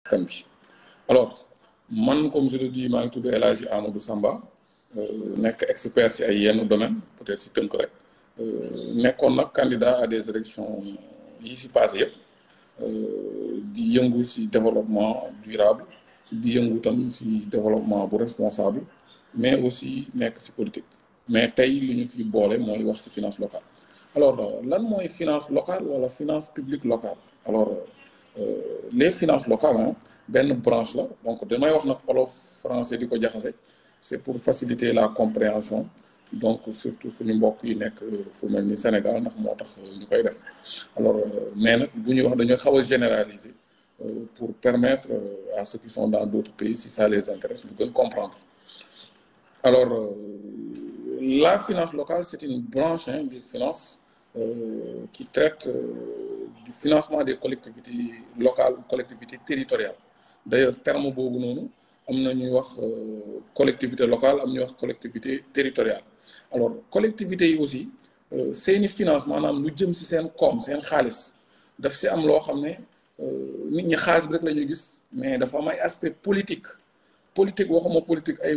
askan bi. Alors man comme je le dis maa ngi tudd El Hadji Amadou Samba nekk expert ci ay yenn domaine peut-être ci tënk rek nekkoon nag candidat à des élections yi ci passé yëpp di yëngu ci développement durable di yëngu tam ci développement bu responsable mais aussi nekk ci politique mais tey li ñu fi boole mooy wax ci finance locale. Alors lan mooy finance locale wala finance publique locale. Alors les finances locales benn branche la donc damay wax nag olof français di ko jaxase c'est pour faciliter la compréhension donc surtout suñu mbokk yi nekk fu mel ni Sénégal ndax moo tax ñu koy def. Alors mais nag bu ñuy wax dañuy xaw a généraliser pour permettre à ceux qui sont dans d'autres pays si ça les intéresse ñu gën comprendre. Alors la finance locale c'est une branche des finances qui traite du financement des collectivités locales ou collectivités territoriales. D'ailleurs terme boobu noonu am na ñuy wax collectivité locale am ñuy wax collectivité territoriale. Alors collectivités yi aussi seeni finance maanaam lu jëm ci seen koom seen xaalis daf ci am loo xam ne nit ñi xaalis bi rek la ñuy gis mais dafa am ay aspect politique waxuma politique ay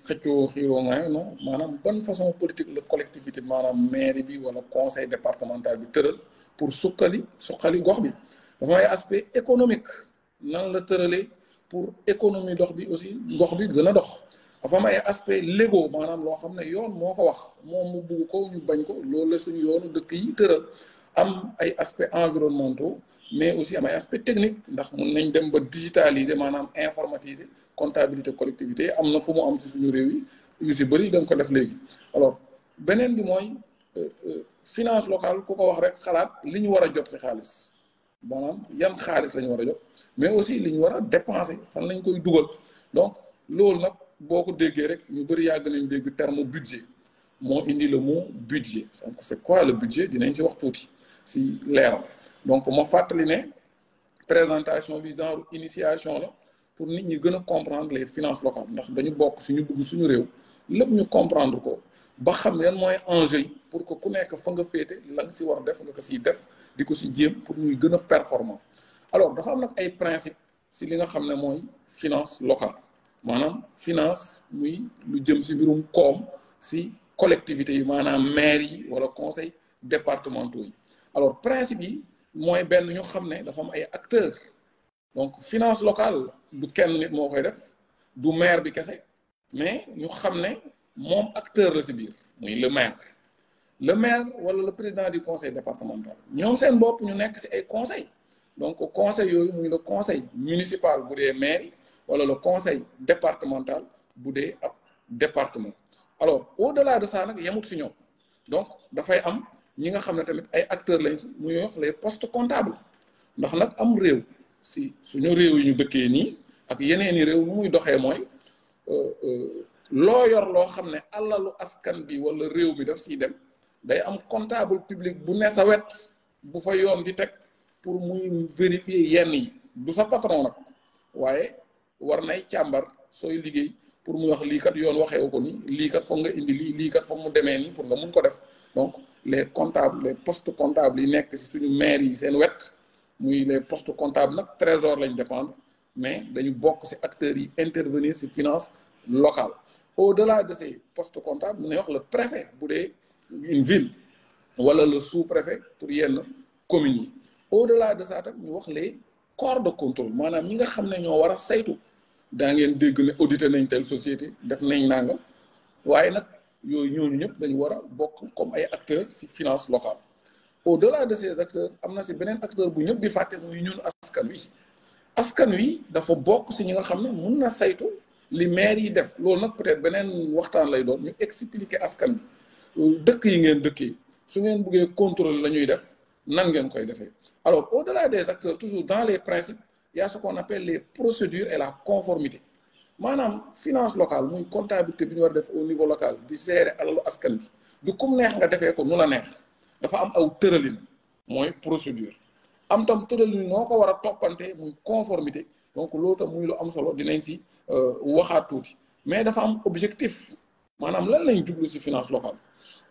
xëccoo xiiroo ngaay non maanaam ban façon politique la collectivité maanaam mairie bi wala conseil départemental bi tëral pour suqali gox bi. dafa am ay aspect économique nan la tëralee pour économie dox bi aussi gox bi gën a dox. dafa am ay aspect légaux maanaam loo xam ne yoon moo ko wax moom mu bugg ko ñu bañ ko loolu la suñu yoonu dëkk yi tëral. am ay aspects environnementaux mais aussi am ay aspects techniques ndax mun nañ dem ba digitaliser maanaam informatiser comptabilité collectivité am na fu mu am ci suñu réew yi yu ci bëri da nga ko def léegi. alors beneen bi mooy finance locale ku ko wax rek xalaat li ñu war a jot ci xaalis maanaam yan xaalis la ñu war a jot mais aussi li ñu war a dépenser fan lañ koy dugal. donc loolu nag boo ko déggee rek ñu bëri yàgg nañ dégg terme budget moo indi le mot budget. donc c'est quoi le budget dinañ ci wax tuuti ci leeral. donc ma fàttali ne présentation bi genre initiation la pour nit ñi gën a comprendre les finances locales ndax dañu bokk suñu bëgg suñu réew lépp ñu comprendre ko ba xam yan mooy enjeu yi pour que ku nekk fa nga féete la nga ci war a def nga ko ciy def di ko ci jéem pour ñuy gën a performant. alors dafa am nag ay principe ci li nga xam ne mooy finance locale maanaam finance muy lu jëm ci mbirum koom ci collectivités yi maanaam maire yi wala conseil départementaux yi. alors principe yi mooy benn ñu xam ne dafa am ay acteurs donc finance locale du kenn nit moo koy def du maire bi kese mais ñu xam ne moom acteur la ci biir muy le maire wala le président du conseil départemental ñoom seen bopp ñu nekk ci ay conseil donc conseil yooyu muy le conseil municipal bu dee maire yi wala le conseil départemental bu dee ab département. alors au-delà de ça nag yemut ci ñoom donc dafay am ñi nga xam ne tamit ay acteurs lañ ci muy wax les postes comptables ndax nag am réew ci suñu réew yi ñu dëkkee nii ak yeneeni réew nu muy doxee mooy loo yor loo xam ne alalu askan bi wala réew mi daf ciy dem day am comptable public bu ne sa wet bu fa yoon di teg pour muy vérifier yenn yi du sa patron nag waaye war nay càmbar sooy liggéey pour muy wax lii kat yoon waxeewu ko ni lii kat foog nga indi lii kat foog mu demee nii pour nga mun ko def. donc les comptables les postes comptables yi nekk ci suñu maire yi seen wet muy les postes comptables nag trésor lañ dépendre mais dañu bokk ci acteurs yi intervenir ci finance locale. au-delà de ces postes comptables mu ne wax le préfet bu dee une ville wala le sous-préfet pour yenn communes yi. au-delà de ça tam ñu wax les corps de contrôle maanaam ñi nga xam ne ñoo war a saytu daa ngeen dégg ne audité nañ telle société def nañ nangam waaye nag yooyu ñooñu ñëpp dañu war a bokk comme ay acteurs ci finance locale. au-delà de ces acteurs am na ci beneen acteur bu ñëpp di fàtte muy ñun askan wi dafa bokk ci ñi nga xam ne mun na saytu li maire yi def loolu nag peut-être beneen waxtaan lay doon ñu expliquer askan bi dëkk yi ngeen dëkkee su ngeen buggee contrôler la ñuy def nan ngeen koy defee. alors au-delà des acteurs toujours dans les principes il y a ce qu'on appelle les procédures et la conformité maanaam finance locale muy comptabilité bi ñu war a def au niveau local di gérer alalu askan bi du comme neex nga defee ko nu la neex dafa am aw tëralin mooy procédure am tam tëralin noo ko war a toppante muy conformité donc loolu tam muy lu am solo dinañ ci waxaat tuuti mais dafa am objectif maanaam lan lañ jublu ci finance locale.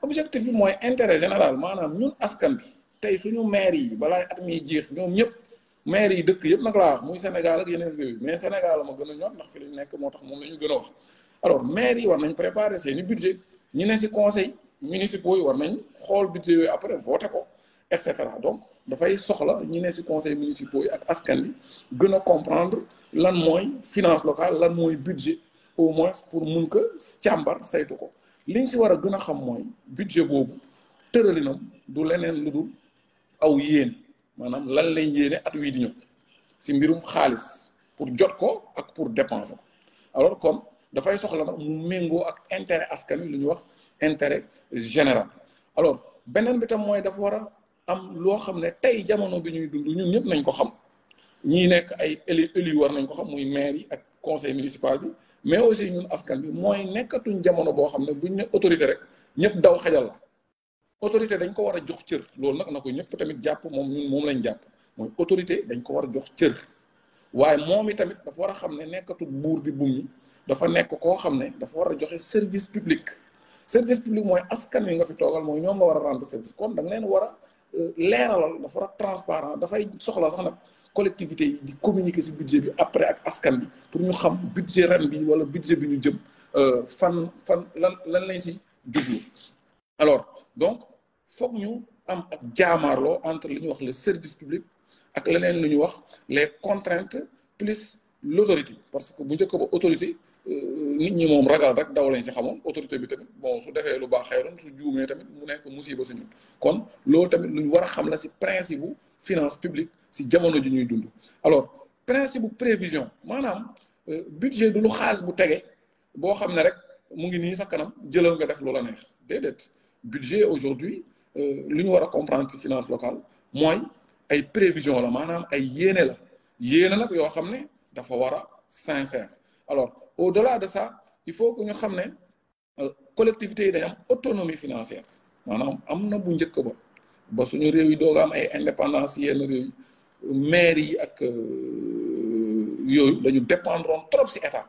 objectif bi mooy intérêt général maanaam ñun askan bi tey suñu maire yi balaa at mi jeex ñoom ñëpp maire yi dëkk yëpp nag laa wax muy Sénégal ak yeneen réew yi mais Sénégal ma gën a ñor ndax fi lañ nekk moo tax moom la ñu gën a wax. alors maire yi war nañ préparer seeni budget ñi ne si conseil municipaux yi war nañ xool budget yooyu après voté ko et cetera donc dafay soxla ñi ne si conseil municipaux yi ak askan bi gën a comprendre lan mooy finance locale lan mooy budget au moins pour mun ko càmbar saytu ko liñ si war a gën a xam mooy budget boobu tëralinam du leneen lu dul aw yéene maanaam lan lañ yéene at wii di ñëw si mbirum xaalis pour jot ko ak pour dépenser ko alors kon dafay soxla nag mu méngoo ak intérêt askan wi lu ñuy wax intérêt général alors beneen bi tam mooy dafa war a am loo xam ne tey jamono bi ñuy dund ñun ñëpp nañ ko xam ñii nekk ay élus war nañ ko xam muy maire yi ak conseil municipal bi mais aussi ñun askan bi mooy nekkatuñ jamono boo xam ne buñ ne autorité rek ñëpp daw xajal la autorité dañ ko war a jox cër loolu nag na ko ñëpp tamit jàpp moom ñun moom lañ jàpp mooy autorité dañ ko war a jox cër waaye moom i tamit dafa war a xam ne nekkatul buur di bum ñi dafa nekk koo xam ne dafa war a joxe service public mooy askan wi nga fi toogal mooy ñoom nga war a rendre service kon da nga leen war a leeralal dafa war a transparent dafay soxla sax nag collectivité yi di communiquer ci budget bi après ak askan bi pour ñu xam budget ren bi wala budget bi ñu jëm fan lan lañ ci jublu alors donc foog ñu am ak jaamaarloo entre li ñuy wax le service public ak leneen lu ñuy wax les contraintes plus l'autorité parce que bu njëkk ba autorité nit ñi moom ragal rek daw lañ ci xamoon autorité bi tamit bon su defee lu baax xeyroon su juumee tamit mu nekk musiba si ñun kon loolu tamit lu ñu war a xam la ci principe bu finance publique ci jamono ji ñuy dund alors principe bu prévision maanaam budget du lu xaalis bu tege boo xam ne rek mu ngi nii sa kanam jëlal nga def loola neex déedéet budget aujourd'hui lu ñu war a comprendre ci finance locale mooy ay prévision la maanaam ay yéene nag yoo xam ne dafa war a sincère alors au-delà de ça il faut que ñu xam ne collectivités yi dañ am autonomie financière maanaam am na bu njëkk ba suñu réew yi doog am ay indépendance yenn réew yi maire yi ak yooyu dañu dépendroon trop ci état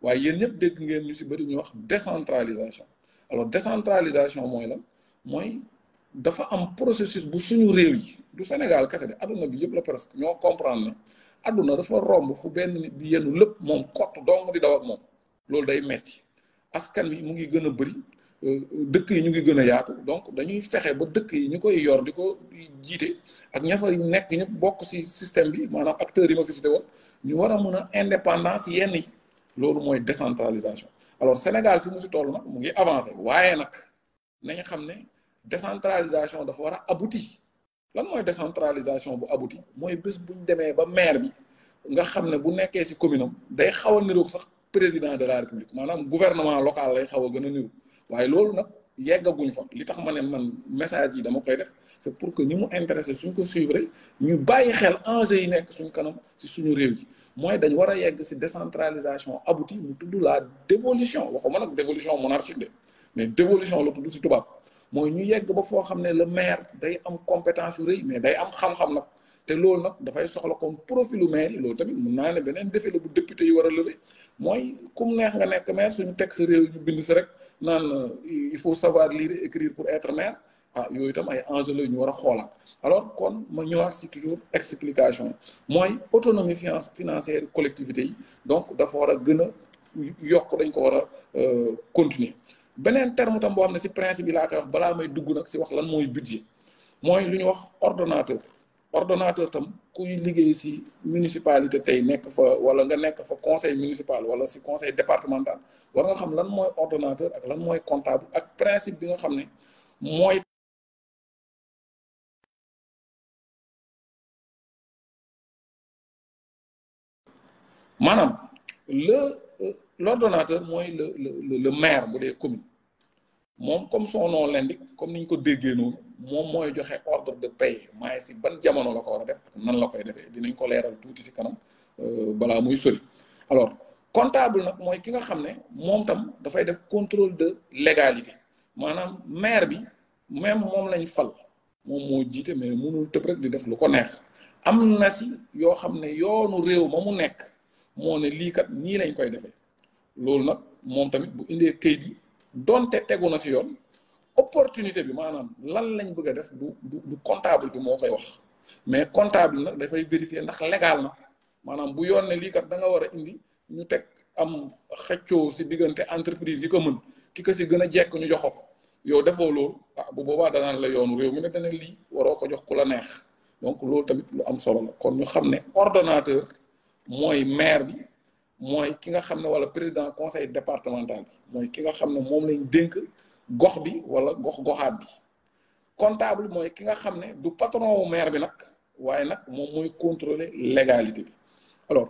waaye yéen ñëpp dégg ngeen ñu ci bëri ñu wax décentralisation alors décentralisation mooy lan mooy dafa am processus bu suñu réew yi du Sénégal kese de adduna bi yëpp la presque ñoo comprendre ne adduna dafa romb fu benn nit di yenu lépp moom kott dong di daw ak moom loolu day metti askan wi mu ngi gën a bëri dëkk yi ñu ngi gën a yaatu donc dañuy fexe ba dëkk yi ñu koy yor di ko jiite ak ña fa nekk ñëpp bokk ci système bi maanaam acteurs yi ma fi cité woon ñu war a mën a indépendance yenn yi loolu mooy décentralisation alors Sénégal fi mu ci toll nag mu ngi avancé waaye nag nañ xam ne décentralisation dafa war a abouti lan mooy décentralisation bu abouti mooy bés buñ demee ba maire bi nga xam ne bu nekkee ci commune am day xaw a niroog sax président de la république maanaam gouvernement local lay xaw a gën a niru waaye loolu nag yeggaguñ fa li tax ma ne man message yi dama koy def c'est pour que ñi mu intéressé suñ ko suivre ñu bàyyi xel enjeux yi nekk suñ kanam ci suñu réew yi mooy dañ war a yegg ci décentralisation abouti mu tudd la dévolution waxuma nag dévolution monarchique de mais dévolution la tudd ci tubaab mooy ñu yegg ba foo xam ne le maire day am compétence yu rëy mais day am xam-xam nag te loolu nag dafay soxla comme profilu maire yi loolu tamit mun naa ne beneen défi la bu député yi war a lever mooy kum neex nga nekk maire suñu teg sa réew ñu bind si rek naan il faut savoir lire et écrire pour être maire yooyu itam ay enjeux la ñu war a xoolaat alors kon ma ñëwaat si toujours explication mooy autonomie financière collectivité yi donc dafa war a gën a yokk dañ ko war a continuer beneen terme tam boo xam ne si principe bi laa koy wax balaa may dugg nag si wax lan mooy budget mooy lu ñu wax ordonnateur tam kuy liggéey si municipalité tey nekk fa wala nga nekk fa conseil municipal wala si conseil départemental war nga xam lan mooy ordonnateur ak lan mooy comptable ak principe bi nga xam ne mooy maanaam l'ordonnateur mooy le maire bu dee commune moom comme son nom l'indique comme ni ñu ko déggee noonu moom mooy joxe ordre de paie maaye si ban jamono la ko war a def ak nan la koy defee dinañ ko leeral tuuti si kanam balaa muy sori alors comptable nag mooy ki nga xam ne moom tam dafay def contrôle de légalité maanaam maire bi même moom lañ fal moom moo jiite mais mënul tëb rek di def lu ko neex am na si yoo xam ne yoonu réew ma mu nekk moo ne lii kat nii lañ koy defee loolu nag moom tamit bu indee kayit yi donte tegu na si yoon opportunité bi maanaam lan lañ bëgg a def du comptable bi moo koy wax mais comptable nag dafay vérifier ndax légal na maanaam bu yoon ne lii kat da nga war a indi ñu teg am xëccoo si diggante entreprise yi ko mën ki ko si gën a jekk ñu jox ko yow defoo loolu bu boobaa danaan la yoonu réew mi ne dana lii waroo ko jox ku la neex donc loolu tamit lu am solo la kon ñu xam ne ordonnateur mooy maire bi mooy ki nga xam ne wala président conseil départemental bi mooy ki nga xam ne moom lañ dénk gox bi wala goxaat bi comptable mooy ki nga xam ne du patron wu maire bi nag waaye nag moom mooy contrôler légalité bi alors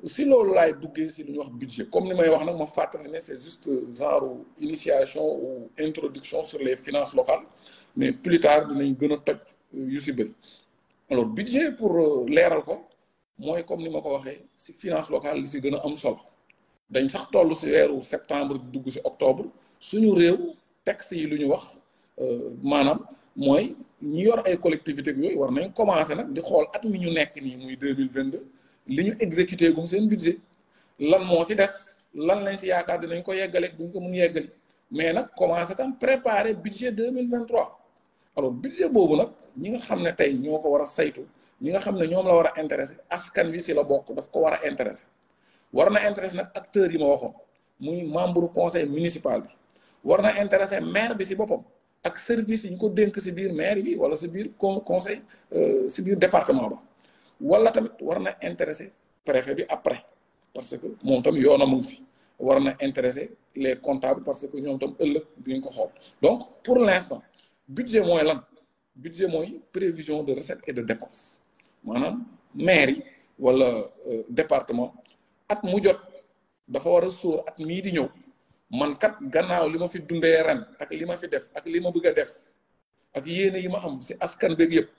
si loolu laay duggee si lu ñuy wax budget comme ni may wax nag ma fàttali ne c'est juste genre initiation ou introduction sur les finances locales mais plus tard dinañ gën a toj yu si bëri alors budget pour leeral ko mooy comme ni ma ko waxee si finance locale li si gën a am solo dañ sax toll si weeru septembre di dugg si octobre suñu réew texte yi lu ñu wax maanaam mooy ñi yor ay collectivités yooyu war nañ commencer nag di xool at mi ñu nekk nii muy 2022 li ñu exécuté gum seen budget lan moo si des lan lañ si yaakaar dinañ ko yeggaleeg duñ ko mun yeggali mais nag commencer tam préparer budget 2023 alors budget boobu nag ñi nga xam ne tey ñoo ko war a saytu ñi nga xam ne ñoom la war a intéressé askan wi si la bokk daf ko war a intéressé war na intéressé nag acteurs yi ma waxoon muy membre conseil municipal bi war na intéressé maire bi si boppam ak service yi ñu ko dénk si biir maire bi wala si biir conseil si biir département ba wala tamit war na intéressé préfet bi après parce que moom tam yoonam mu ngi si war na intéressé les comptables parce que ñoom tam ëllëg dinañ ko xool donc pour l'instant budget mooy lan budget mooy prévision de recettes et de dépenses maanaam maire yi wala département at mu jot dafa war a sóor at mii di ñëw man kat gannaaw li ma fi dundee ren ak li ma fi def ak li ma bëgg a def ak yéene yi ma am si askan beeg yëpp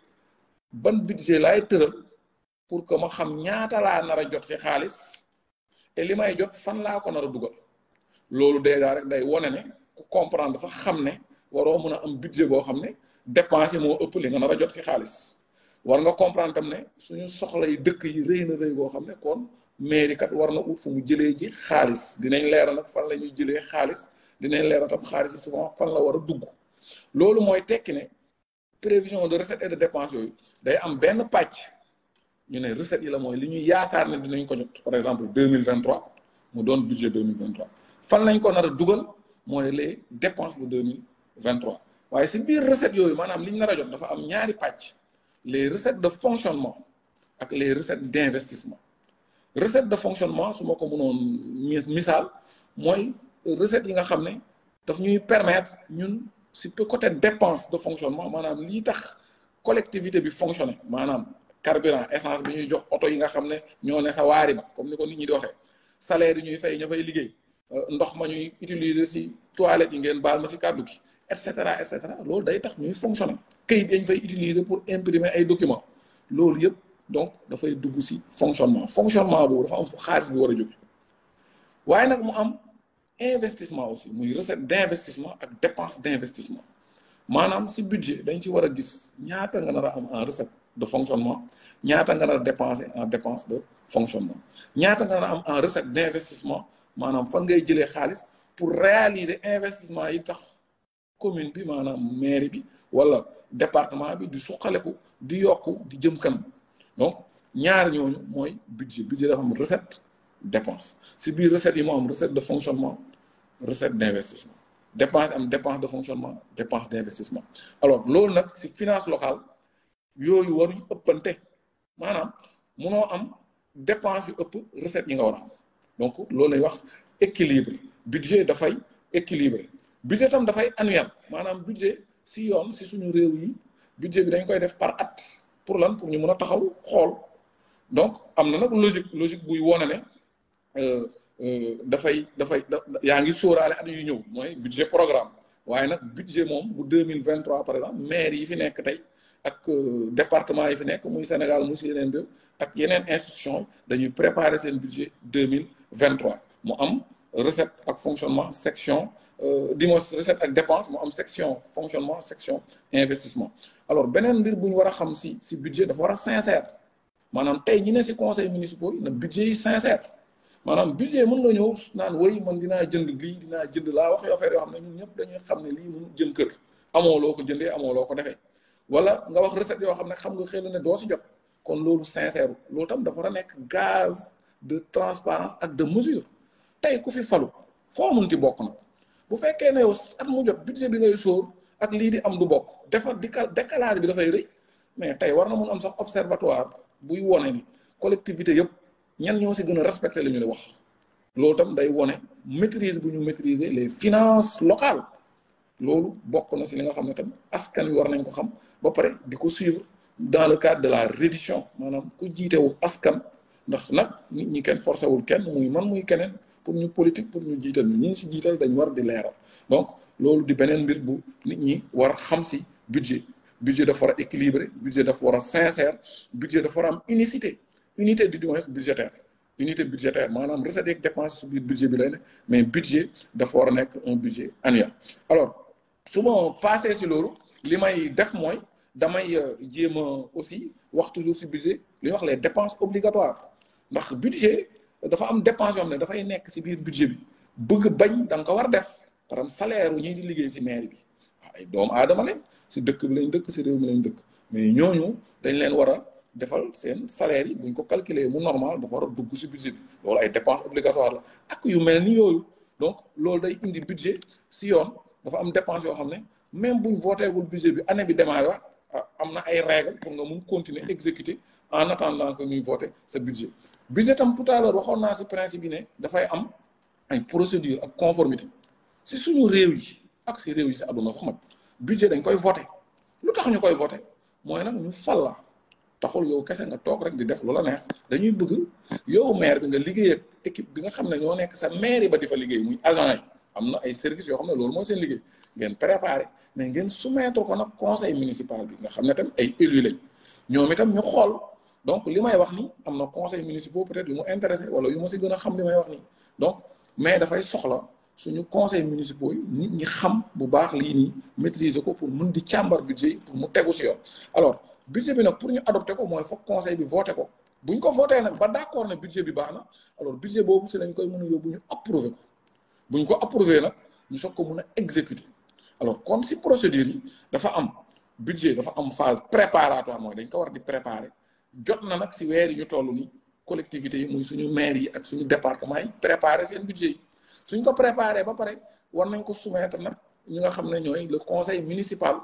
ban budget laay tëral pour que ma xam ñaata laa nar a jot si xaalis te li may jot fan laa ko nar a dugal loolu déjà rek day wone ne ku comprendre sax xam ne waroo mën a am budget boo xam ne dépense yi moo ëpp li nga nar a jot si xaalis war nga comprendre tam ne suñu soxla yi dëkk yi rëy na rëy boo xam ne kon mairie kat war na ut fu mu jëlee ji xaalis dinañ leeral nag fan la ñuy jëlee xaalis dinañ leeral tam xaalis yi souvent fan la war a dugg loolu mooy tekki ne prévision de recettes et de dépenses yooyu day am benn pàcc ñu ne recettes yi la mooy li ñuy yaakaar ne dinañ ko jot par exemple 2023 mu doon budget 2023 fan lañ ko nar a dugal mooy les dépenses de 2023 waaye si biir recettes yooyu maanaam li ñu nar a jot dafa am ñaari pàcc les recettes de fonctionnement ak les recettes d'investissement recette de fonctionnement su ma ko mënoon misaal mooy recette yi nga xam ne daf ñuy permettre ñun si côté dépense de fonctionnement maanaam lii tax collectivité bi fonctionner maanaam carburant essence bi ñuy jox oto yi nga xam ne ñoo ne sa waari ba comme ni ko nit ñi di waxee salaire yi ñuy fay ña fay liggéey ndox ma ñuy utiliser si toilette yi ngeen baal ma si kàddu gi et cetera loolu day tax ñuy fonctionner kayit dañ fay utiliser pour imprimer ay documents loolu yëpp donc dafay dugg si fonctionnement boobu dafa am fu xaalis bi war a jóge waaye nag mu am investissement aussi muy recette d'investissement ak dépense d'investissement maanaam si budget dañ ci war a gis ñaata nga nar a am en recette de fonctionnement ñaata nga nar a dépenser en dépense de fonctionnement ñaata nga nar a am en recette d'investissement maanaam fan ngay jëlee xaalis pour réaliser investissement yi tax commune bi maanaam mairie bi wala département bi di suqaleku di yokku di jëm kanam donc ñaar ñooñu mooy budget dafa am recette dépense si biir recette yi moo am recette de fonctionnement recette d'investissement dépense am dépense de fonctionnement dépense d'investissement alors loolu nag si finance locale yooyu waruñu ëppante maanaam munoo am dépense yu ëpp recette yi nga war a am donc loolu lay wax équilibre budget dafay équilibré budget tam dafay annuel maanaam budget si yoon si suñu réew yi budget bi dañ koy def par at pour lan pour ñu mën a taxaw xool donc am na nag logique buy wone ne dafay yaa ngi sóoraale at yu ñëw mooy budget programme waaye nag budget moom bu 2023 par exemple maire yi fi nekk tey ak département yi fi nekk muy Sénégal muy si yeneen réew ak yeneen institution dañuy préparer seen budget 2023 mu am recette ak fonctionnement section recette ak dépense mu am section fonctionnement section investissement alors beneen mbir bu ñu war a xam si budget dafa war a sincère maanaam tey ñi ne si conseil municipal yi na budget yi sincère maanaam budget mën nga ñëw naan woy man dinaa jënd lii dinaa jënd laa wax affaire yoo xam ne ñun ñëpp dañuy xam ne lii mënu jëm kër amoo loo ko jëndee amoo loo ko defee wala nga wax recette yoo xam ne xam nga xëy na ne doo si jot kon loolu sincère loolu tam dafa war a nekk gaz de transparence ak de mesure tey ku fi falu foo munti bokk nag bu fekkee ne yow at mu jot budget bi ngay sóor ak lii di am du bokk dafa décalage bi dafay rëy mais tey war na mun am sax observatoire buy wone ni collectivité yëpp ñan ñoo si gën a respecté li ñu di wax loolu tam day wone maîtrise bu ñu maîtriser les finances locales loolu bokk na si li nga xam ne tam askan wi war nañ ko xam ba pare di ko suivre dans le cadre de la reddition maanaam ku jiitewu askan ndax nag nit ñi kenn forcé wul kenn muy man muy keneen pour ñu politique pour ñu jiital ñu ñi si jiital dañ war di leeral donc loolu di beneen mbir bu nit ñi war xam si budget dafa war a équilibré budget dafa war a sincère budget dafa war a am unité du moins budgétaire unité budgétaire maanaam recette yeeg dépense su biir budget bi lay ne mais budget dafa war a nekk un budget annuel alors su ma passé si loolu li may def mooy damay jéem a aussi wax toujours si budget li ñuy wax les dépenses obligatoires ndax budget dafa am dépense yoo xam ne dafay nekk si biir budget bi bëgg bañ da nga ko war def par exemple salaire wu ñii di liggéey si mairie bi ay doomu aadama leen si dëkk bi lañ dëkk si réew mi lañ dëkk mais ñooñu dañ leen war a defal seen salaire yi buñ ko calculer mu normal dafa war a dugg si budget bi loolu ay dépenses obligatoires la ak yu mel ni yooyu donc loolu day indi budget si yoon dafa am dépense yoo xam ne même buñ voté gul budget bi année bi démarré waat am na ay règles pour nga mun continuer exécuter en attendant que ñuy voté sa budget tam tout à l'heure waxoon naa si principe yi ne dafay am ay procédure ak conformité si suñu réew yi ak si réew yi si àdduna sax nag budget dañ koy voté lu tax ñu koy voté mooy nag ñu fal la taxul yow kese nga toog rek di def lu la neex dañuy bëgg yow maire bi nga liggéey ak équipe bi nga xam ne ñoo nekk sa maire ba di fa liggéey muy agent yi am na ay services yoo xam ne loolu mooy seen liggéey ngeen préparé mais ngeen soumettre ko nag conseil municipal bi nga xam ne tam ay élus lañ ñoom itam ñu xool donc li may wax ni am na conseil municipal peut-être yu mu intéressé wala yu ma si gën a xam li may wax ni donc mais dafay soxla suñu conseil municipal yi nit ñi xam bu baax lii nii maîtriser ko pour mun di càmbar budget yi pour mu tegu si yoon alors budget bi nag pour ñu adopté ko mooy foog conseil bi voté ko buñ ko voté nag ba d'accord ne budget bi baax na alors budget boobu si lañ koy mën a yóbbu ñu approuvé ko buñ ko approuvé nag ñu soog ko mën a exécuter alors kon si procédure yi dafa am budget dafa am phase préparatoire mooy dañ ko war di préparer jot na nag si weer yi ñu toll ni collectivités yi muy suñu maire yi ak suñu département yi préparer seen budget yi suñ ko préparer ba pare war nañ ko soumettre nag ñi nga xam ne ñooy le conseil municipal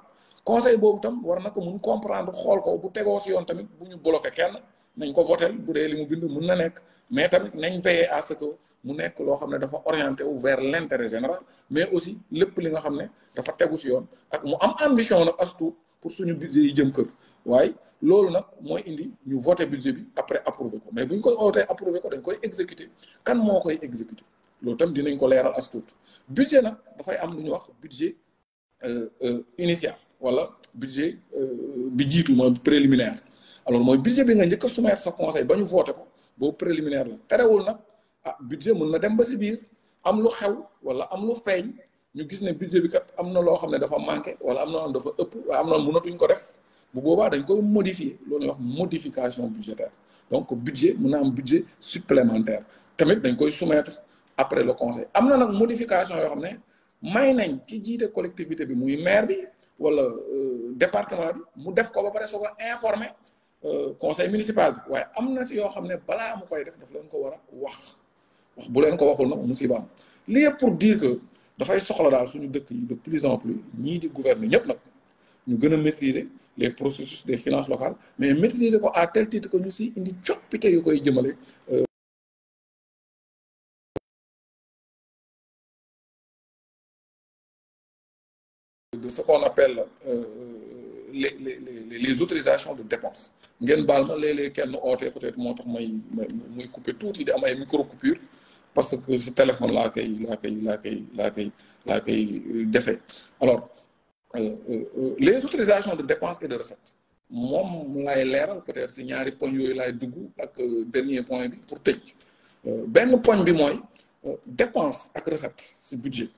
conseil boobu tam war na ko mun comprendre xool ko bu tegoo si yoon tamit bu ñu bloqué kenn nañ ko votel bu dee li mu bind mun na nekk mais tamit nañ veiller à ce que mu nekk loo xam ne dafa orienté wu vers l'intérêt général mais aussi lépp li nga xam ne dafa tegu si yoon ak mu am ambition nag as tuut pour suñu budget yi jëm kër waaye loolu nag mooy indi ñu voté budget bi après approuvé ko mais bu ñu koy voté approuvé ko dañ koy exécuter kan moo koy exécuter loolu tam dinañ ko leeral as tuut budget nag dafay am lu ñuy wax budget initial wala budget bi jiitu mooy préliminaire alors mooy budget bi nga njëkk a soumettre sa conseil ba ñu voté ko boobu préliminaire la terewul nag budget mën na dem ba si biir am lu xew wala am lu feeñ ñu gis ne budget bi kat am na loo xam ne dafa manqué wala am na loo dafa ëpp waaye am na mënatuñ ko def bu boobaa dañ koy modifier loolu ñuy wax modification budgétaire donc budget mën na am budget supplémentaire tamit dañ koy soumettre après le conseil am na nag modification yoo xam ne may nañ ci jiite collectivité bi muy maire bi wala département bi mu def ko ba pare soo ko informé conseil municipal bi waaye am na si yoo xam ne balaa mu koy def daf leen ko war a wax bu leen ko waxul nag musiba am lii yëpp pour dire que dafay soxla daal suñu dëkk yi de plus en plus ñii di gouverner ñëpp nag ñu gën a maîtriser les processus des finances locales mais maîtriser ko à tel titre que ñu si indi coppite yu koy jëmale de ce qu'on appelle les autorisations de dépenses ngeen baal ma léeg-léeg kenn ootee peut-être moo tax muy couper tuuti di am ay micro coupure parce que si téléphone laa koy defee alors les autorisations de dépenses et de recettes moom laay leeral peut-être si ñaari poñ yooyu laay dugg ak dernier point bi pour tëj benn poñ bi mooy dépense ak recette si budget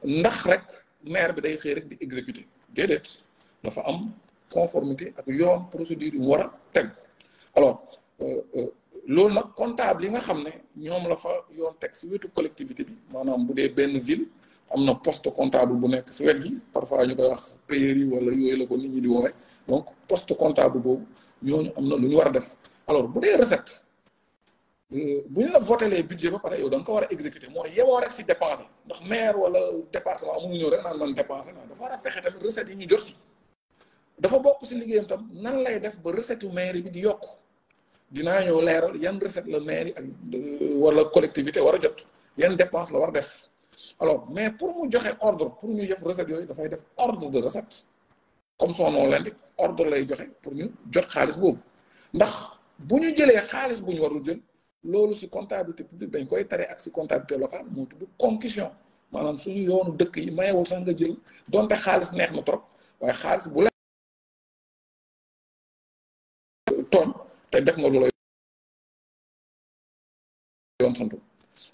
ndax rek maire bi day xëy rek di exécuter déedéet dafa am conformité ak yoon procédure yu mu war a teg alors loolu nag comptable yi nga xam ne ñoom la fa yoon teg si wetu collectivité bi maanaam bu dee benn ville am na poste comptable bu nekk si wet gi parfois ñu koy wax payeur wala yooyu la ko nit ñi di woowee donc poste comptable boobu ñooñu am na lu ñu war a def alors bu dee recette bu ñu la votelee budget ba pare yow da nga ko war a exécuter mooy yemoo rek si dépenser ndax maire wala département amul ñëw rek naan man dépenser naa dafa war a fexe tamit recette yi ñu jot si dafa bokk si liggéeyam tam nan lay def ba recette yu maire bi di yokk dinaa ñëw leeral yan recette la maire yi ak wala collectivité war a jot yan dépense la war a def alors mais pour mu joxe ordre pour ñu def recette yooyu dafay def ordre de recette comme son nom l'indique ordre lay joxe pour ñu jot xaalis boobu ndax bu ñu jëlee xaalis bu ñu warul jël loolu si comptabilité publique dañ koy tere ak si comptabilité locale moo tudd concussion maanaam suñu yoonu dëkk yi mayewul sax nga jël donte xaalis neex na trop waaye xaalis bu la tooñ te def nga lu la yoon santu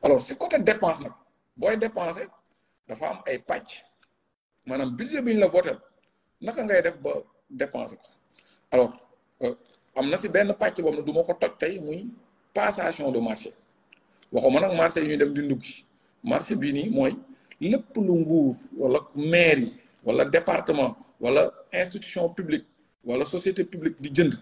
alors si côté dépense nag booy dépenser dafa am ay pàcc maanaam budget bi ñu la voté naka ngay def ba dépenser ko alors am na si benn pàcc boobu nag du ma ko toj tey muy passation de marché waxuma nag marché yi ñuy dem di nduggi marché bii nii mooy lépp lu nguur wala mairie wala département wala institution publique wala société publique di jënd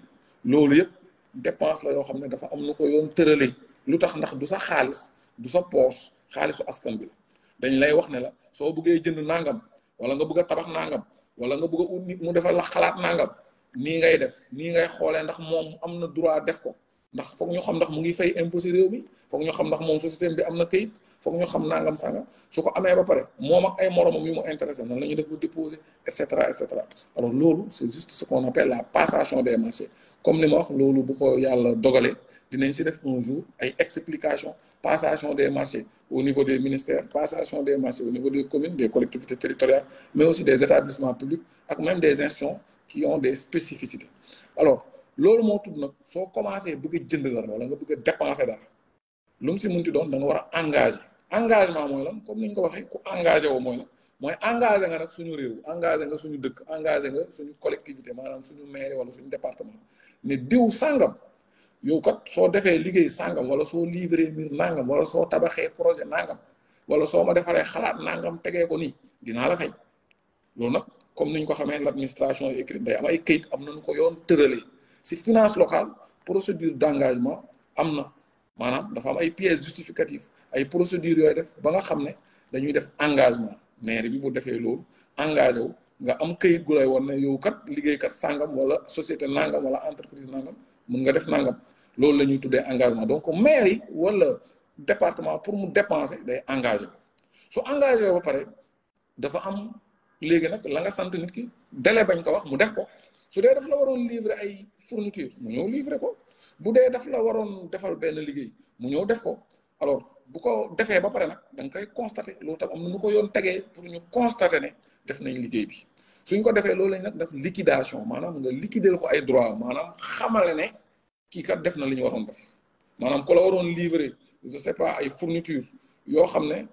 loolu yëpp dépense la yoo xam ne dafa am nu ko yoon tëralee lu tax ndax du sa xaalis du sa poche xaalisu askan bi la dañ lay wax ne la soo bëggee jënd nangam wala nga bëgg a tabax nangam wala nga bëgg a ut nit mu defal la xalaat nangam nii ngay def nii ngay xoolee ndax moom am na droit def ko ndax foog ñu xam ndax mu ngi fay impôt ci réew mi foog ñu xam ndax moom société bi am na kayit foog ñu xam nangam sangam su ko amee ba pare moom ak ay moromam yu mu intéressé nan la ñuy def bu déposer et cetera et cetera alors loolu c'est juste ce qu'on appelle la passation des marchés comme ni ma wax loolu bu ko yàlla dogalee dinañ si def un jour ay explication passation des marchés au niveau des ministères passation des marchés au niveau des communes des collectivités territoriales mais aussi des établissements publics ak même des institutions qui ont des spécificités alors loolu moo tudd nag soo commencé bëgg a jënd dara wala nga bëgg a dépenser dara lu mu si munti doon da nga war a engagé engagement mooy lan comme ni ñu ko waxee ku engagé woo mooy lan mooy engagé nga nag suñu réew engagé nga suñu dëkk engagé nga suñu collectivité maanaam suñu mairie wala suñu département ne diw sàngam yow kat soo defee liggéey sàngam wala soo livré mbir nangam wala soo tabaxee projet nangam wala soo ma defaree xalaat nangam tegee ko nii dinaa la fay loolu nag comme ni ñu ko xamee l'administration écrite day am ay këyit am nañu ko yoon tëralee si finance locale procédure d'engagement am na maanaam dafa am ay pièces justificatives ay procédures yooyu def ba nga xam ne dañuy def engagement maire bi bu defee loolu engagé wu nga am këyit gu lay woon ne yow kat liggéeykat sangam wala société nangam wala entreprise nangam mun nga def nangam loolu la ñuy tuddee engagement donc maire yi wala département pour mu dépenser day engagé su engagé ba pare dafa am léegi nag la nga sant nit ki délai bañ ko wax mu def ko su dee daf la waroon livrer ay fourniture mu ñëw livrer ko bu dee daf la waroon defal benn liggéey mu ñëw def ko alors bu ko defee ba pare nag da nga koy constater loolu tam am na nu ko yoon tegee pour ñu constater ne def nañ liggéey bi suñ ko defee loolu lañ nag def liquidation maanaam nga liquider ko ay droit maanaam xamale ne kii kat def na li ñu waroon def maanaam ku la waroon livrer je sais pas ay fourniture yoo xam ne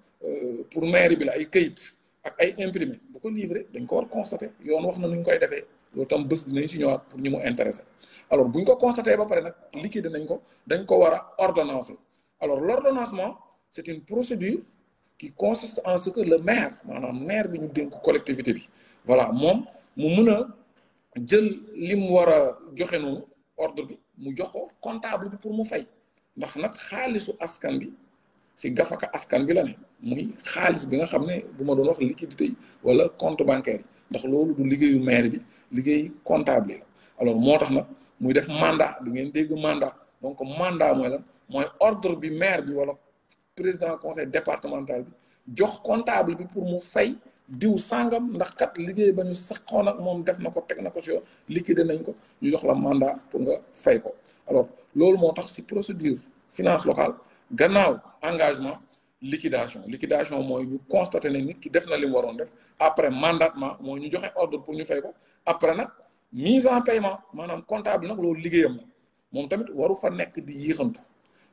pour mairie bi la ay këyit ak ay imprimé bu ko livrer dañ ko war constater yoon wax na nu ñu koy defee loolu tam bés dinañ si ñëwaat pour ñu mu intéressé alors bu ñu ko constaté ba pare nag liquider nañ ko dañ ko war a ordonnancer alors l'ordonnancement c'est une procédure qui consiste en ce que le maire maanaam maire bi ñu dénk collectivité bi voilà moom mu mun a jël li mu war a joxe noonu ordre bi mu jox ko comptable bi pour mu fay ndax nag xaalisu askan bi si gafaka askan bi la ne muy xaalis bi nga xam ne bu ma doon wax liquidité yi wala compte bancaire yi ndax loolu du liggéeyu maire bi liggéey comptable la alors moo tax nag muy def mandat di ngeen dégg mandat donc mandat mooy lan mooy ordre bi maire bi wala président conseil départemental bi jox comptable bi pour mu fay diw sangam ndax kat liggéey ba ñu saxoon ak moom def na ko teg na ko si yoon liquider nañ ko ñu jox la mandat pour nga fay ko alors loolu moo tax si procédure finance locale gannaaw engagement liquidation mooy ñu constater ne nit ki def na li mu waroon def après mandatement mooy ñu joxe ordre pour ñu fay ko après nag mise en paiement maanaam comptable nag loolu liggéeyam la moom tamit waru fa nekk di yéexantu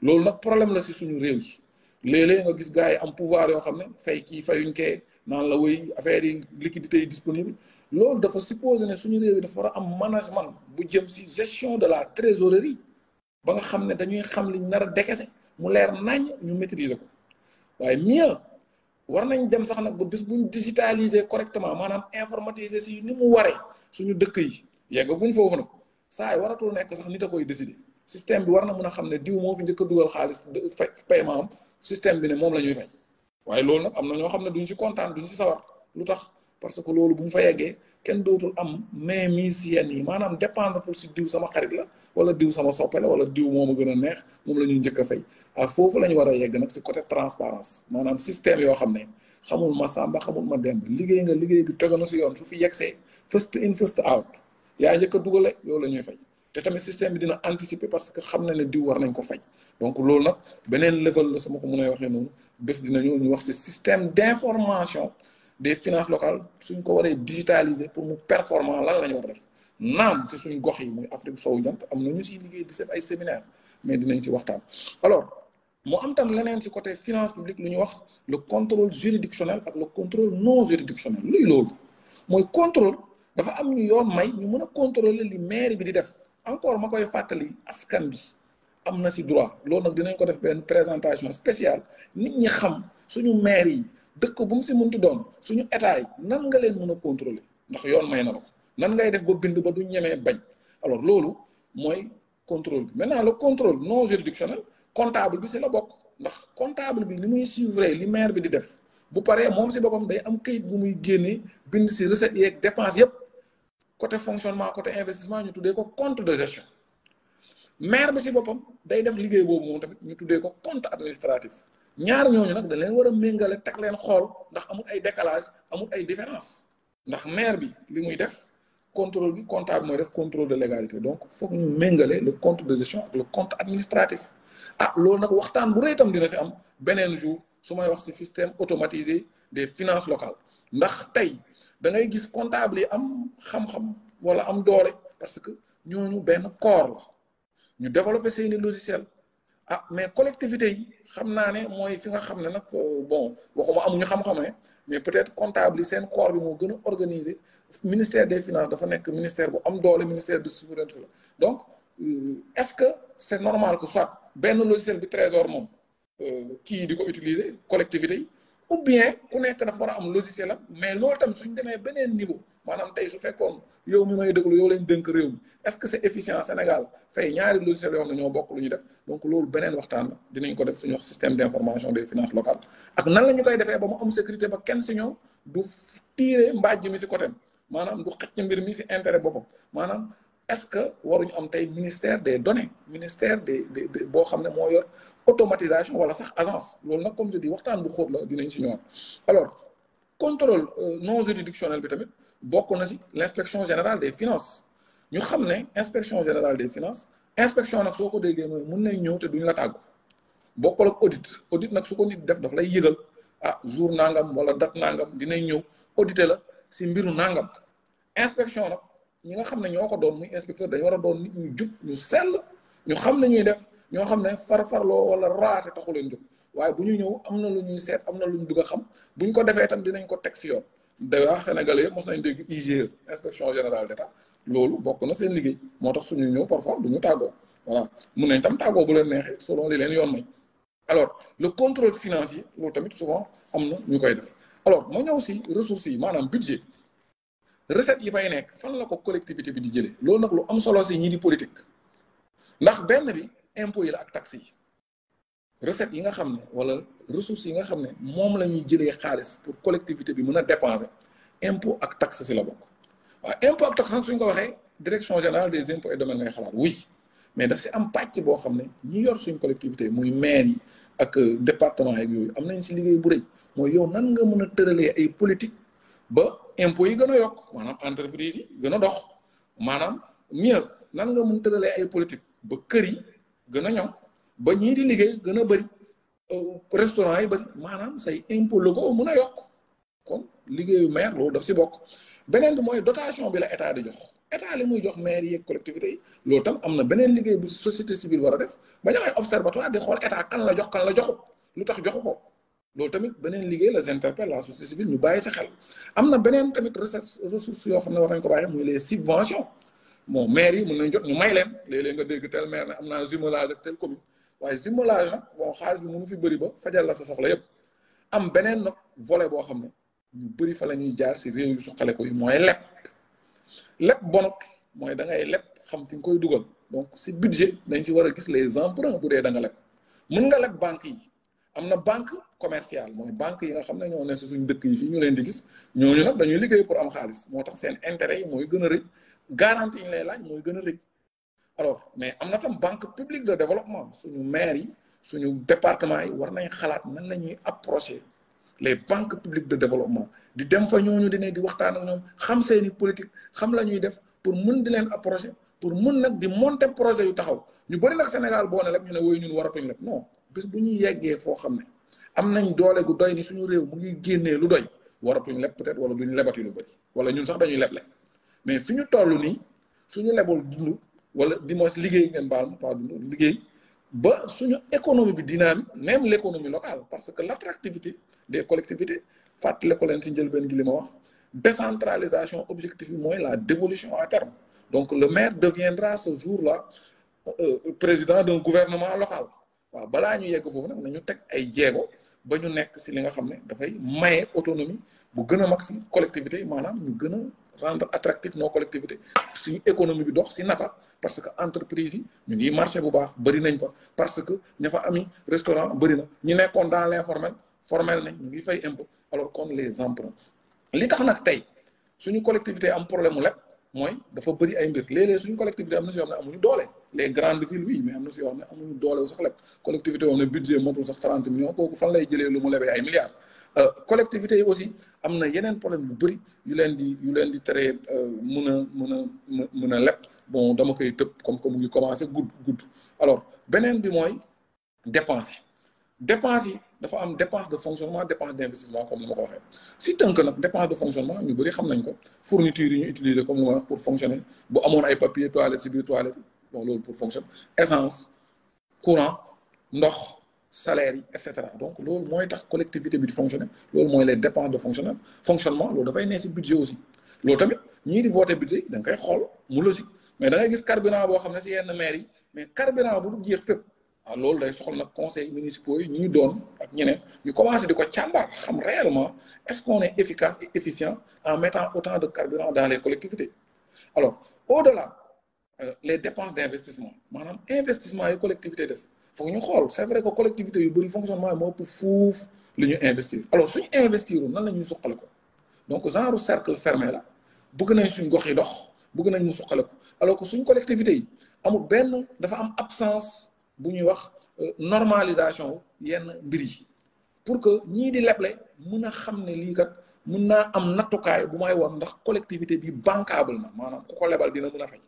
loolu nag problème la si suñu réew yi léeg-léeg nga gis gars yi am pouvoir yoo xam ne fay kii fayuñ kee naan la wéy affaire yi liquidité yi disponible loolu dafa supposé ne suñu réew yi dafa war a am management bu jëm si gestion de la trésorerie ba nga xam ne dañuy xam liñ nar a décaisser mu leer nañ ñu maîtriser ko waaye mieux war nañ dem sax nag ba bis buñ digitaliser correctement maanaam informatiser si ni mu waree suñu dëkk yi yeggaguñ foofu nag saa yi waratul nekk sax nit a koy décider système bi war na mën a xam ne diw moo fi njëkk a dugal xaalis fay paiement am système bi ne moom la ñuy fay waaye loolu nag am na ñoo xam ne duñ si kontaan duñ si sawar lu tax parce que loolu bu ñu fa yeggee kenn dootul am mainmise yenn yi maanaam dépendre pour si diw sama xarit la wala diw sama soppe la wala diw moo ma gën a neex moom la ñuy njëkk a fay ak foofu la ñu war a yegg nag si côté transparence maanaam système yoo xam ne xamul ma Samba xamul ma Demba liggéey nga liggéey bi tegu na si yoon su fi yegsee first in first out yaa njëkk a dugale yow la ñuy fay te tamit système bi dina anticiper parce que xam na ne diw war nañ ko fay donc loolu nag beneen level la sama ko mën a waxee noonu bés dina ñëw ñu wax si système d'information des finances locales suñ ko waree digitaliser pour mu performant lan la ñu war a def naam si suñ gox yi muy Afrique sowu jant am na ñu siy liggéey di seen ay séminaire mais dinañ si waxtaan alors mu am tam leneen si côté finance publique lu ñuy wax le contrôle juridictionnel ak le contrôle non juridictionnel luy loolu mooy contrôle dafa am ñu yoon may ñu mën a contrôler li maire bi di def encore ma koy fàttali askan bi am na si droit loolu nag dinañ ko def benn présentation spéciale nit ñi xam suñu maire yi dëkk bu mu si mënti doon suñu état yi nan nga leen mën a contrôler ndax yoon may na la ko nan ngay def ba bind ba du ñemee bañ alors loolu mooy contrôle bi maintenant le contrôle non juridictionnel comptable bi si la bokk ndax comptable bi li muy suivre li maire bi di def bu paree moom si boppam day am këyit bu muy génnee bind si recettes yeeg dépenses yépp côté fonctionnement côté investissement ñu tuddee ko compte de gestion maire bi si boppam day def liggéey boobu moom tamit ñu tuddee ko compte administratif ñaar ñooñu nag da leen war a méngale teg leen xool ndax amul ay décalage amul ay différence ndax maire bi li muy def contrôle bi comptable mooy def contrôle de légalité donc foog ñu méngale le compte de gestion ak le compte administratif ah loolu nag waxtaan bu rëy tam dina si am beneen jour su may wax si système automatisé des finances locales ndax tey da ngay gis comptable yi am xam-xam wala am doole parce que ñooñu benn corps la ñu développer seeni logiciel ah mais collectivité yi xam naa ne mooy fi nga xam ne nag bon waxuma amuñu xam-xamee mais peut-être comptable yi seen corps bi moo gën a organisé ministère des finances dafa nekk ministère bu am doole ministère de souveraineté la donc est-ce que c'est normal que soit benn logiciel bi trésor moom kii di ko utiliser collectivité yi ou bien ku nekk dafa war a am logiciel am mais loolu tam suñ demee beneen niveau maanaam tey su fekkoon yow mi may déglu yow lañ dënk réew mi est-ce que c'est efficient Sénégal fay ñaari logiciels yoo xam ne ñoo bokk lu ñu def donc loolu beneen waxtaan la dinañ ko def suñu wax système d'information des finances locales ak nan la ñu koy defee ba mu am sécurité ba kenn si ñoom du tirer mbàjj mi si côté maanaam du xëcc mbir mi si intérêt boppam maanaam est-ce que waruñu am tey ministère des données ministère des boo xam ne moo yor automatisation wala sax agence loolu nag comme je dis waxtaan bu xóot la dinañ si ñëwaat alors contrôle non juridictionnel bi tamit bokk na si l'inspection générale des finances ñu xam ne inspection générale des finances inspection nag soo ko déggee mooy mun nañ ñëw te duñ la tàggu bokkul ak audit nag su ko nit def daf lay yëgal ah jour nangam wala date nangam dinañ ñëw auditer la si mbiru nangam inspection nag ñi nga xam ne ñoo ko doon muy inspecteur dañu war a doon nit ñu jub ñu sell ñu xam ne ñuy def ñoo xam ne farfarloo wala raate taxu leen jóg waaye bu ñu ñëw am na lu ñuy seet am na lu ñu bëgg a xam buñ ko defee tam dinañ ko teg si yoon d'ailleurs sénégalais yëpp mos nañ dégg IGE inspection générale d'État loolu bokk na seen liggéey moo tax suñu ñëw parfois du ñu tàggoo voilà mun nañ tam tàggoo bu leen neexee selon li leen yoon may alors le contrôle financier loolu tamit souvent am na ñu koy def alors moo ñëw si ressources yi maanaam budget recette yi fay nekk fan la ko collectivité bi di jëlee loolu nag lu am solo si ñi di politique ndax benn bi impôts yi la ak taxes yi recette yi nga xam ne wala ressources yi nga xam ne moom la ñuy jëlee xaalis pour collectivité bi mën a dépenser impôt ak taxe si la bokk waaw impôt ak taxe nag suñ ko waxee direction générale des impôts et domaines ngay xalaat oui mais daf si am pàcc boo xam ne ñi yor suñ collectivité muy maire yi ak département yeeg yooyu am nañ si liggéey bu rëy mooy yow nan nga mën a tëralee ay politique ba impôts yi gën a yokk maanaam entreprise yi gën a dox maanaam mieux nan nga mën tëralee ay politique ba kër yi gën a ñoŋ ba ñii di liggéey gën a bëri restaurant yi bëri maanaam say impôt locaux mën a yokk comme liggéeyu maire loolu daf si bokk beneen bi mooy dotation bi la état di jox état li muy jox maire yi ak collectivités yi loolu tam am na beneen liggéey bu société civile war a def ba ñu ay observatoire di xool état kan la jox kan la joxut lu tax joxu ko loolu tamit beneen liggéey la j'interpelle la société civile ñu bàyyi sa xel am na beneen tamit ressources yoo xam ne war nañ ko bàyyi muy les subventions bon maire yi mën nañ jot ñu may leen léeg-léeg nga dégg tel maire ne am naa jumelage ak tel commune waaye jumelage nag bon xaalis bi mënu fi bëri ba fajal la sa soxla yëpp am beneen nag volet boo xam ne ñu bëri fa la ñuy jaar si réew yu suqale ko yi mooy leb bonut mooy da ngay leb xam fi nga koy dugal donc si budget dañ si war a gis les emprunts bu dee da nga leb mën nga leb banque yi am na banque commerciale mooy banque yi nga xam ne ñoo ne si suñ dëkk yi fii ñu leen di gis ñooñu nag dañuy liggéey pour am xaalis moo tax seen intérêt yi mooy gën a rëy garantie yi ñu lay laaj mooy gën a rëy alors mais am na tam banque publique de développement suñu maire yi suñu département yi war nañ xalaat nan la ñuy approcher les banques publiques de développement di dem fa ñooñu di ne di waxtaan ak ñoom xam seeni politique xam la ñuy def pour mën di leen approcher pour mën nag di monter projet yu taxaw ñu bëri nag Sénégal boo ne lépp ñu ne woy ñun waratuñ lépp non bés bu ñuy yeggee foo xam ne am nañ doole gu doy ni suñu réew mu ngi génnee lu doy waratuñ leb peut-être wala duñu lebati lu bëri wala ñun sax dañuy leble mais fi ñu toll nii suñu lebul dund wala di moins liggéey ngeen baal ma pas dund liggéey ba suñu économie bi dynamique même l'économie locale parce que l'attractivité des collectivités fàttale ko leen si njëlbeen gi li ma wax décentralisation objectif bi mooy la dévolution à terme donc le maire deviendra ce jour-là président d'un gouvernement local waaw balaa ñu yegg foofu nag nañu teg ay jéego ba ñu nekk si li nga xam ne dafay maye autonomie bu gën a mag si collectivité yi maanaam ñu gën a rendre attractif nos collectivités suñu économie bi dox si naka parce que entreprise yi ñu ngi marché bu baax bëri nañ fa parce que ña fa ami restaurant bëri na ñu nekkoon dans l'informel formel nañ ñu ngi fay impôt alors qu'on les emprunts li tax nag tey suñu collectivité am problème mu lépp mooy dafa bëri ay mbir léeg-léeg suñu collectivité am na si yoo xam ne amuñu doole les grandes villes oui mais am na si yoo xam ne amuñu doole sax lépp collectivité yoo xam ne budget motul sax 30 millions kooku fan lay jëlee lu mu lebee ay milliards collectivité yi aussi am na yeneen problème yu bëri yu leen di teree mën a leb bon dama koy tëb comme que mu ngi commencé gudd alors beneen bi mooy dépense yi dafa am dépense de fonctionnement dépense d'investissement comme ni ma ko waxee si tënk nag dépense de fonctionnement ñu bëri xam nañ ko fourniture yi ñu utiliser comme ni ma wax pour fonctionner bu amoon ay papier toilette si biir toilette bon loolu pour fonctionner essence courant ndox salaire yi et cetera donc loolu mooy tax collectivité bi di fonctionner loolu mooy les dépenses de fonctionnement loolu dafay ne si budget aussi loolu tamit ñii di voter budget da nga koy xool mu logique mais da ngay gis carburant boo xam ne si yenn maires yi mais carburant bu du jeex fépp loolu day soxla nag conseils municipaux yi ñuy doon ak ñeneen ñu commencé di ko càmbar xam réellement est-ce qu'on est efficace et efficient en mettant autant de carburant dans les collectivités alors au-delà les dépenses d'investissement maanaam investissement yi collectivité def foog ñu xool c'est vrai que collectivité yu bëri fonctionnement moo ëpp fuuf li ñu investir alors suñu investir nan la ñuy suqale ko donc genre cercle fermé la bëgg nañ suñ gox yi dox bëgg nañ mu suqale ko alors que suñ collectivité yi amul benn dafa am absence bu ñuy wax normalisation yenn mbir yi pour que ñii di leble mën a xam ne lii kat mën naa am nattukaay bu may war ndax collectivité bi bancable na maanaam ku ko lebal dina mën a fay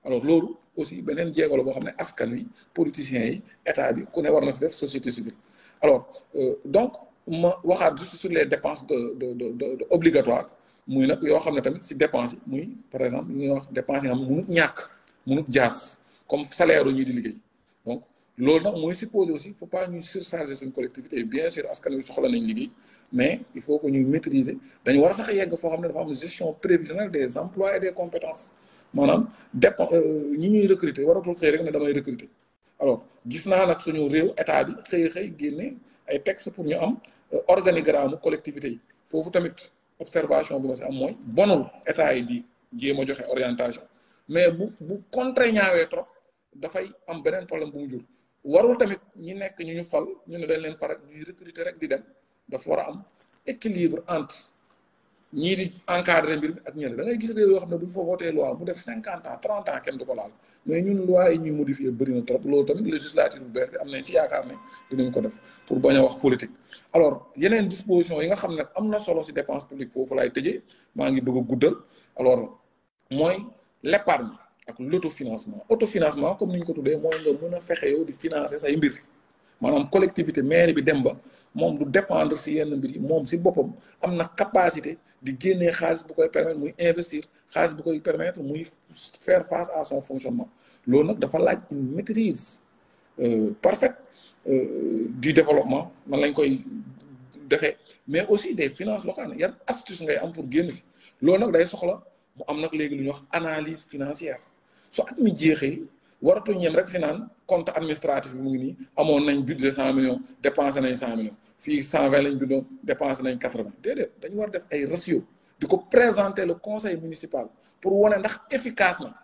alors loolu aussi beneen jéego la boo xam ne askan wi politiciens yi état bi ku ne war na si def société civile alors donc ma waxaat juste sur les dépenses de obligatoire muy nag yoo xam ne tamit si dépenses yi muy par exemple ñuy wax dépenses yi nga xam ne mënut jaas comme salaire ñuy di liggéey donc loolu nag mooy supposé aussi il faut pas ñuy surcharger suñu collectivité bien sûr askan wi soxla nañ liggéey mais il faut que ñuy maîtriser dañu war a sax yegg foo xam ne dafa am gestion prévisionnelle des emplois et des compétences maanaam ñi ñuy recruter waratul xëy rek ne damay recruter alors gis naa nag suñu réew état bi xëy génne ay textes pour ñu am organigramme collectivité yi foofu tamit observation bi ma si am mooy bonul état yi di jéem a joxe orientation mais bu contraignant trop dafay am beneen problème bu mu jur warul tamit ñi nekk ñu fal ñu ne dañ leen far ñuy recruter rek di dem dafa war a am équilibre entre ñii di encadrer mbir mi ak ñeneen da ngay gis réew yoo xam ne bu ñu fa voté loi mu def 50 ans 30 ans kenn du ko laal mais ñun loi yi ñuy modifier bëri na trop loolu tamit législature bu bees bi am nañ ci yaakaar ne dinañ ko def pour bañ a wax politique. alors yeneen disposition yi nga xam ne am na solo si dépense publique foofu laay tëjee maa ngi bëgg a guddal alors mooy l'épargne ak autofinancement comme ni ñu ko tuddee mooy nga mën a fexe yow di financer say mbir maanaam collectivité mairie bi dem ba moom du dépendre si yenn mbir yi moom si boppam am na capacité di génnee xaalis bu koy permettre muy investir xaalis bu koy permettre muy faire face à son fonctionnement loolu nag dafa laaj une maîtrise parfaite du développement nan lañ koy defee mais aussi des finances locales yan astuce ngay am pour génn si loolu nag day soxla mu am nag léegi lu ñuy wax analyse financière su at mi jeexee waratuñ yem rek si naan compte administratif bi mu ngi nii amoon nañ budget 100 millions dépensé nañ 100 millions fii 120 lañ bindoon dépensé nañ 80 déedéet dañu war def ay ratio di ko présenter le conseil municipal pour wane ndax efficace na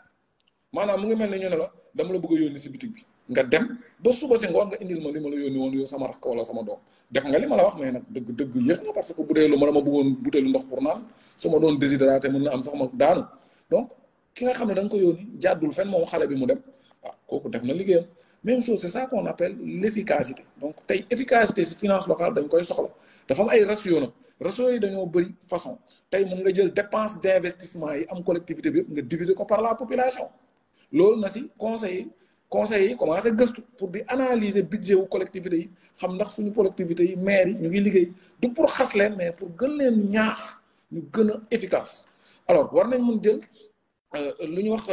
maanaam mu ngi mel ne ñu ne la dama la bëgg a yónni si bitig bi nga dem ba suba si ngoon nga indil ma li ma la yónni woon yow sama rakk wala sama doom def nga li ma la wax mais nag dëgg yéex nga parce que bu dee lu ma bëggoon butéelu ndox pour naan su ma doon déshydraté mën na am sax ma daanu donc ki nga xam ne da nga ko yónni jàddul fenn moom xale bi mu dem ah kooku def na liggéeyam même chose c'est ça qu'on appelle l'efficacité donc tey efficacité si finance locale dañ koy soxla dafa am ay ratio nag ratio yi dañoo bëri façon tey mën nga jël dépense d'investissement yi am collectivité bi yëpp nga diviser ko par la population loolu na si conseil yi commencé gëstu pour di analyser budget wu collectivité yi xam ndax suñu collectivité yi maire yi ñu ngi liggéey du pour xas leen mais pour gën leen ñaax ñu gën a efficace alors war nañ mun jël lu ñu wax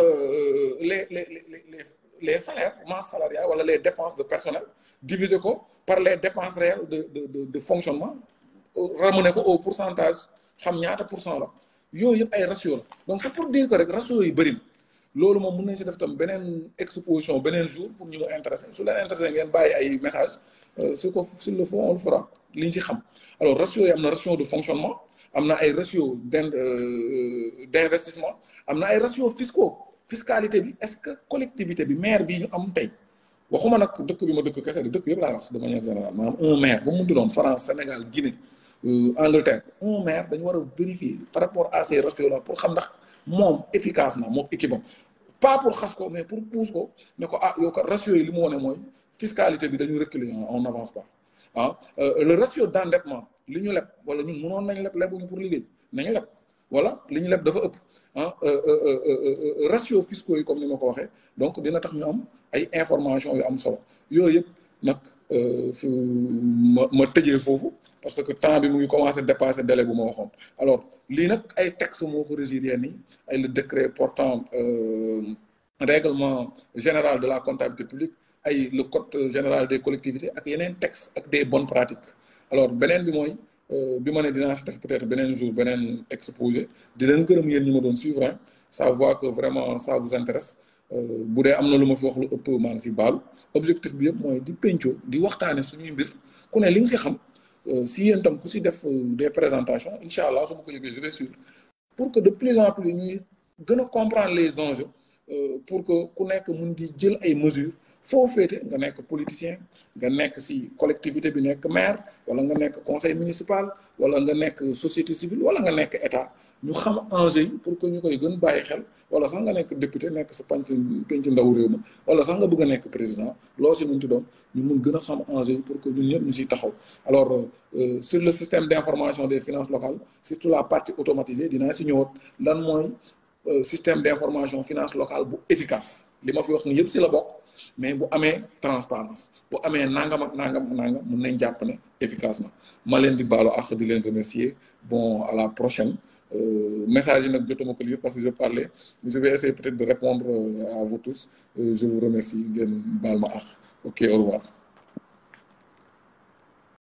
les salaires masse salariale wala les dépenses de personnel diviser ko par les dépenses réelles de fonctionnement ramener ko au pourcentage xam ñaata % la yooyu yëpp ay ratio la donc c'est pour dire que rek ratio yi bëri loolu moom mën nañ si def tam beneen exposition beneen jour pour ñu mu intéressé su leen intéressé ngeen bàyyi ay message s'il le faut on le fera li ñu si xam alors ratio yi am na ratio de fonctionnement am na ay ratio d'investissement am na ay ratio fiscaux fiscalité bi est-ce que collectivité bi maire bi ñu am tey waxuma nag dëkk bi ma dëkk kese dëkk yëpp laa wax de manière générale maanaam un maire ba mu munti doon France Sénégal Guinée Angleterre un maire dañu war a vérifier par rapport à ces ratios là pour xam ndax moom efficace na moom équipe am pas pour xas ko mais pour pousse ko ne ko ah yow kat ratio yi li mu wone mooy fiscalité bi dañu reculer on n'avance pas ah le ratio d'endettement li ñu leb wala ñun mënoon nañ leb lebuñu pour liggéey nañu leb wala li ñu leb dafa ëpp ah ratio fiscaux yi comme ni ma ko waxee donc dina tax ñu am ay information yu am solo yooyu yëpp nag fi ma tëjee foofu parce que temps bi mu ngi commencé dépasser délai bu ma waxoon alors lii nag ay texte moo ko régir yenn yi ay le décret portant règlement général de la comptabilité publique ay le code général des collectivités ak yeneen texte ak des bonnes pratiques alors beneen bi mooy bi ma ne dinaa si def peut-être beneen jour beneen exposé di leen gërëm yéen ñi ma doon suivre ça voit que vraiment ça vous intéresse bu dee am na lu ma fi wax lu ëpp maa ngi si baalu objectif bi yëpp mooy di pencoo di waxtaane suñuy mbir ku ne li nga si xam si yéen tam ku si def des présentations incha allah su ma ko yëgee je vais suivre pour que de plus en plus ñuy gën a comprendre les enjeux pour que ku nekk mun di jël ay mesures foo féete nga nekk politicien nga nekk si collectivité bi nekk maire wala nga nekk conseil municipal wala nga nekk société civile wala nga nekk état ñu xam enjeu yi pour que ñu koy gën bàyyi xel wala sax nga nekk député nekk sa penc ndaw réew ma wala sax nga bëgg a nekk président loo si munti doon ñu mun gën a xam enjeu yi pour que ñun ñëpp ñu siy taxaw alors sur le système d'information des finances locales surtout la partie automatisée dinaa si ñëwaat lan mooy système d'information finance locale bu efficace li ma fi wax ni yëpp si la bokk mais bu amee transparence bu amee nangam ak nangam mun nañ jàpp ne efficacement ma leen di baalu ak di leen remercier bon à la prochaine message yi nag jotuma ko lire parce que je parlais je vais essayer peut-être de répondre à vous tous je vous remercie ngeen baal ma ak ok au revoir